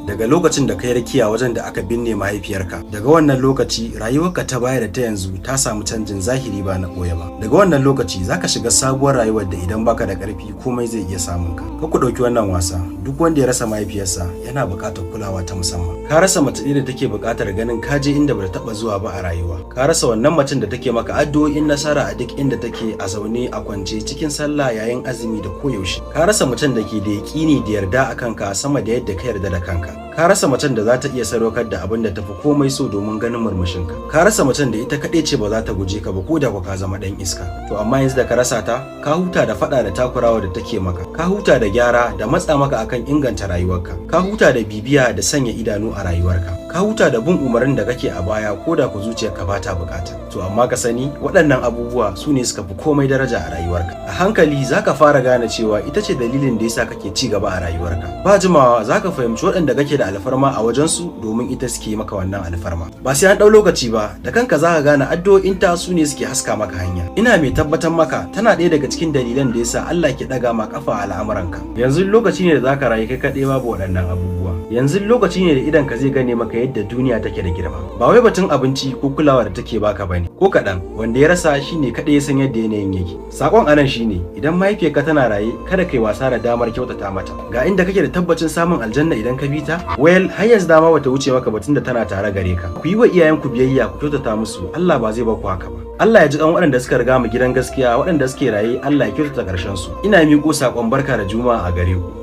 Daga lokacin da kai rakiya wajen da aka binne mahaifiyarka, daga wannan lokaci rayuwarka ta baya da ta yanzu ta samu canjin zahiri ba na ɓoye ba. Daga wannan lokaci zaka shiga sabuwar rayuwar da idan baka da ƙarfi, komai zai iya samun ka. Ka ku ɗauki wannan wasa. Duk wanda ya rasa mahaifiyarsa yana buƙatar kulawa ta musamman. Ka rasa mace ɗaya da take buƙatar ganin ka je inda bata taɓa zuwa ba a rayuwa. Ka rasa wannan macen da take maka addu'o'in nasara a duk inda take, a zaune, a kwance, cikin sallah, yayin azumi da koyaushe. Ka rasa macen da ke da yaƙini da yarda a kanka sama da yadda ka yarda da kanka. Ka rasa macen da za ta iya sadaukar da abin da tafi komai so domin ganin murmushinka. Ka rasa macen da ita kaɗai ce ba za ta guje ka ba ko da ka zama ɗan iska. To amma yanzu da ka rasa ta, ka huta da faɗa da takurawa da take maka. Ka huta da gyara da matsa maka akan inganta rayuwarka. Ka huta da bibiya da sanya idanu a rayuwarka. Ka huta da bin umarnin da kake a baya ko da ku zuciyarka ba ta bukata. To amma ka sani, waɗannan abubuwa su ne suka fi komai daraja a rayuwarka. A hankali zaka fara gane cewa ita ce dalilin da yasa kake ci gaba a rayuwarka. Ba jimawa zaka fahimci waɗanda kake da alfarma a wajensu, domin ita suke maka wannan alfarma. Ba sai an ɗau lokaci ba, da kanka zaka gane addu'o'inta su ne suke haska maka hanya. Ina mai tabbatar maka, tana ɗaya daga cikin dalilan da yasa Allah ke ɗaga ma kafa a al'amuranka. Yanzu lokaci ne da zaka rayu kai kaɗai babu waɗannan abubuwa. Yanzu lokaci ne da idan ka zai gane maka yadda duniya take da girma. Ba wai batun abinci ko kulawa da take baka bane ko kaɗan. Wanda ya rasa shine kaɗai ya san yadda yanayin yake. Sakon anan shine, idan mahaifiyarka tana raye, kada kai wasa da damar kyautata mata. Ga inda kake da tabbacin samun aljanna idan ka bi ta. Well, har yanzu dama bata wuce maka batun da tana tare gare ka. Ku yi wa iyayenku biyayya, ku kyautata musu. Allah ba zai baku haka ba. Allah ya ji kan waɗanda suka riga mu gidan gaskiya. Waɗanda suke raye, Allah ya kyautata ƙarshen su. Ina miƙo saƙon barka da Juma'a a gare ku.